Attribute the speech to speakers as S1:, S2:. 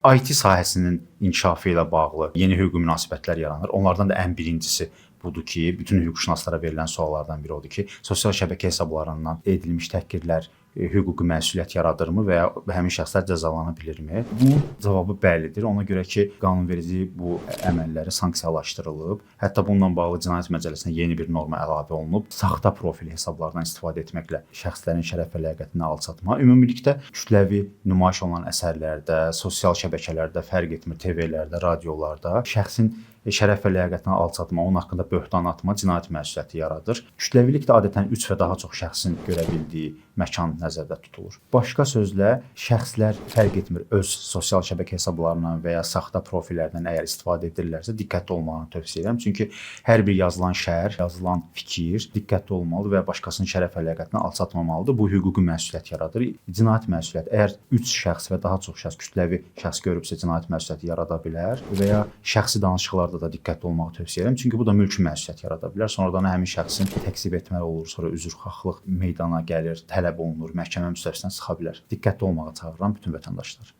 S1: IT sahəsinin inkişafı ilə bağlı yeni hüquqi münasibətlər yaranır. Onlardan da ən birincisi budur ki, bütün hüquqşünaslara verilən suallardan biri odur ki, sosial şəbəkə hesablarından edilmiş təhqirlər hüquqi məsuliyyət yaradırmı və ya həmin şəxslər cəzalana bilirmi? Bunun cavabı bəlidir. Ona görə ki, qanunverici bu əməlləri sanksiyalaşdırılıb. Hətta bununla bağlı Cinayət Məcəlləsinə yeni bir norma əlavə olunub. Saxta profil hesablardan istifadə etməklə şəxslərin şərəf və ləyaqətini alçatma, ümumilikdə kütləvi nümayiş olunan əsərlərdə, sosial şəbəkələrdə fərq etmir, TV-lərdə, radiolarda şəxsin şərəf və ləyaqətini alçatma, onun haqqında böhtan atma cinayət məsuliyyəti yaradır. Kütləvilik də adətən 3 və daha çox şəxsin görə bildiyi məkan nəzərdə tutulur. Başqa sözlə, şəxslər fərq etmir, öz sosial şəbəkə hesablarından və ya saxta profillərdən əgər istifadə edirlərsə, diqqətli olmalarını tövsiyə edirəm. Çünki hər bir yazılan şərh, yazılan fikir diqqətli olmalıdır və başqasının şərəf və ləyaqətini alçatmamalıdır. Bu hüquqi məsuliyyət yaradır. Cinayət məsuliyyəti əgər 3 şəxs və daha çox şəxs, kütləvi şəxs görübsə, cinayət məsuliyyəti yarada bilər və ya şəxsi danışıqlarda da diqqətli olmağı tövsiyə edirəm. Çünki bu da mülki məsuliyyət yarada bilər. Sonradan həmin şəxsin təkzib etməli olur, sonra üzrxahlıq meydana gəlir, tələb olunur, məhkəmə müstəvisinə çıxa bilər. Diqqətli olmağa çağırıram bütün vətəndaşları.